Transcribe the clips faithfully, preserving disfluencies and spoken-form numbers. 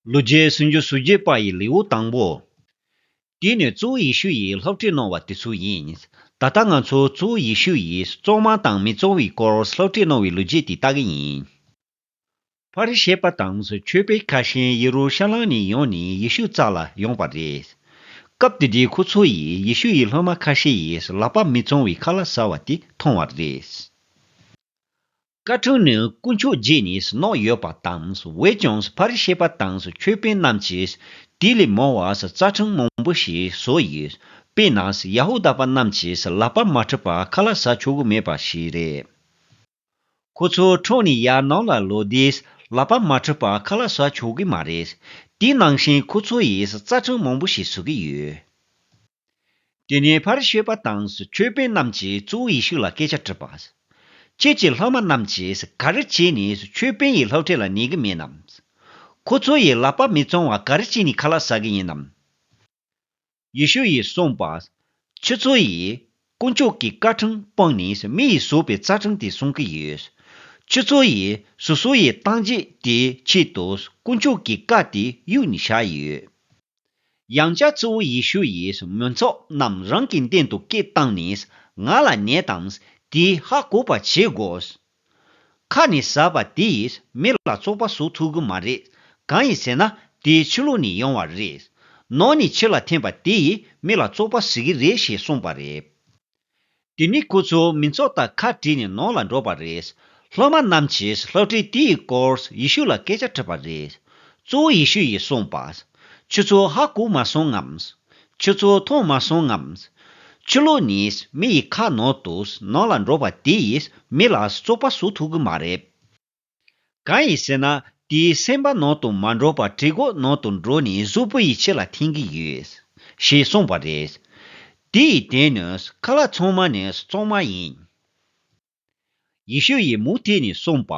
ལོ་རྒྱུས་སུམ་ཅུ་སོ་བརྒྱད་པ་ཡི་ལེའུ་དང་པོ། དེ་ནི་གཙོ་བོ་ཡེ་ཤུ་ཡིས་སློབ་ཁྲིད་གནང་བ་དེ་ཚོ་ཡིན། ད་ལྟ་ང་ཚོ་གཙོ་བོ་ཡེ་ཤུ་ཡིས་གཙང་མ་དང་མི་གཙང་བའི་སྐོར་སློབ་ཁྲིད་གནང་བའི་ལོ་རྒྱུས་དེ་ལྟ་གི་ཡིན། ཕ་རི་ཤི་པ་དང་ཆོས་དཔོན་ཁ་ཤས་ཡེ་རུ་ཤ་ལམ་ནས་ཡོང་ནས་ཡེ་ཤུ་རྩ་ལ་ཡོང་པ་རེད། སྐབས་དེ་དུས་ཁོ་ཚོ་ཡིས་ཡེ་ཤུ་ཡི་སློབ་མ་ཁ་ཤས་ཡིས་ལག་པ་མི་གཙང་བའི་ཁ་ལག་ཟ་བ་དེ་མཐོང་བ་རེད། བཀའ་ཁྲིམས་ནི་དཀོན་མཆོག་བརྒྱུད་ནས་གནང་ཡོད་པ་དང་། འོན་ཀྱང་ཕ་རི་ཤི་པ་དང་ཆོས་དཔོན་རྣམས་ཀྱིས་དེ་ལས་མང་བ་རྩ་ཁྲིམས་མང་པོ་ཞིག་བཟོས་ཡོད། དཔེར་ན། ཡ་ཧུ་དཱ་པ་རྣམས་ཀྱིས་ལག་པ་མ་འཁྲུད་པར་ཁ་ལག་ཟ་ཆོག་གི་མེད་པ་ཞིག་རེད། ཁོ་ཚོ་ཁྲོམ་ནས་ཡར་ནང་ལ་ལོག་དུས་ལག་པ་མ་འཁྲུད་པར་ཁ་ལག་ཟ་ཆོག་གི་མ་རེད། དེ་ནང་བཞིན་ཁོ་ཚོ་ཡིས་རྩ་ཁྲིམས་མང་པོ་ཞིག་བཟོ་གི་ཡོད། དེ་ནས་ཕ་རི་ཤི་པ་དང་ཆོས་དཔོན་རྣམས་ཀྱིས་གཙོ་བོ་ཡེ་ཤུ་ལ་སྐད་ཆ་དྲིས་པ། ཁྱེད་ཀྱི་སློབ་མ་རྣམས་ཀྱིས་ག་རེ་བྱས་ནས་ཆོས་དཔོན་ཡི་སློབ་ཁྲིད་ལ་ཉན་གི་མེད་ནམ། ཁོ་ཚོ་ཡིས་ལག་པ་མི་གཙང་བ་ག་རེ་བྱས་ནས་ཁ་ལག་ཟ་གི་ཡིན་ནམ། ཡེ་ཤུ་ཡིས་གསུངས་པ། ཁྱོད་ཚོ་ཡིས་དཀོན་མཆོག་གི་བཀའ་ཁྲིམས་སྤངས་ནས་མི་ཡིས་བཟོས་པའི་རྩ་ཁྲིམས་དེ་སྲུང་གི་ཡོད། ཁྱོད་ཚོ་ཡིས་སོ་སོ་ཡི་གཏམ་རྒྱུད་དེའི་ཆེད་དུ་དཀོན་མཆོག་གི་བཀའ་དེ་གཡུག་ནས་བཞག་ཡོད། ཡང་བསྐྱར་གཙོ་བོ་ཡེ་ཤུ་ཡིས་མི་ཚོགས་རྣམས་རང་གི་མདུན་དུ་སྐད་བཏང་ནས་ང་ལ་ཉན་དང་། དེས་ཧ་གོ་བ་བྱེད་དགོས། ཁ་ནས་ཟ་བ་དེ་ཡིས་མི་ལ་བཙོག་པ་བཟོ་ཐུབ་ཀྱི་མ་རེད། གང་ཡིན་ཟེར་ན་དེ་ཕྱི་ལོགས་ནས་ཡོང་བ་རེད། ནང་ནས་ཕྱི་ལ་ཐོན་པ་དེ་ཡིས་མི་ལ་བཙོག་པ་བཟོ་གི་རེད་ཞེས་གསུངས་པ་རེད། དེ་ནས་ཁོ་ཚོ་མི་ཚོགས་དང་ཁ་བྲལ་ནས་ནང་ལ་འགྲོ་བ་རེད། སློབ་མ་རྣམས་ཀྱིས་སློབ་ཁྲིད་དེའི་སྐོར་ཡེ་ཤུ་ལ་སྐད་ཆ་དྲིས་པ་རེད། གཙོ་བོ་ཡེ་ཤུ་ཡིས་གསུངས་པ། ཁྱོད་ཚོ་ཧ་གོ་མ་སོང་ངམ། ཁྱོད་ཚོ་མཐོང་མ་སོང་ངམ། ཕྱི་ལོགས་ནས་མི་ཡི་ཁ་ནང་དུ་ནང་ལ་འགྲོ་བ་དེ་ཡིས་མི་ལ་བཙོག་པ་བཟོ་ཐུབ་ཀྱི་མ་རེད། གང་ཡིན་ཟེར་ན་དེའི་སེམས་པ་ནང་དུ་མ་འགྲོ་བར་གྲི་མགོ་ནང་དུ་འགྲོ་ནས་གཟུགས་པོ་ཡི་ཕྱི་ལ་འཐེན་གྱི་ཡོད། ཞེས་གསུངས་པ་རེད། དེ་ཡི་དོན་ནི་ཁ་ལག་ཚང་མ་ནི་གཙང་མ་ཡིན། ཡེ་ཤུ་ཡིས་མུ་མཐུད་ནས་གསུངས་པ།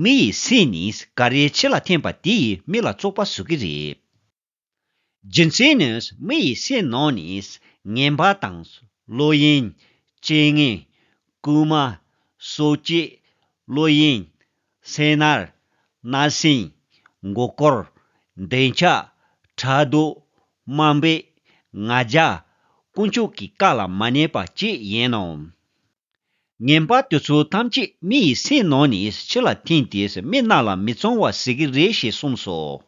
མི་ཡི་སེམས་ནས་ག་རེ་ཕྱི་ལ་འཐེན་པ་དེ་ཡིས་མི་ལ་བཙོག་པ་བཟོ་གི་རེད། རྒྱུ་མཚན་ནི་མི་ཡི་སེམས་ནང་ནས་ངན་པ་དང་། བློ་གཡེང་། སྤྱོད་ངན། རྐུན་མ། གསོད་བྱེད། བློ་གཡེང་། སེམས་ནད། བརྣབ་སེམས། མགོ་སྐོར། འདོད་ཆགས། ཕྲག་དོག་དམའ་འབེབས། ང་རྒྱལ། དཀོན་མཆོག་གི་བཀའ་ལ་མ་ཉན་པ་བཅས་ཡིན་ནོ། ངན་པ་དེ་ཚོ་ཐམས་ཅད་མི་ཡི་སེམས་ནང་ནས་ཕྱི་ལ་འཐེན་ཏེ་མི་རྣམས་ལ་མི་གཙང་བ་བཟོ་གི་རེད་ཞེས་གསུངས་སོ།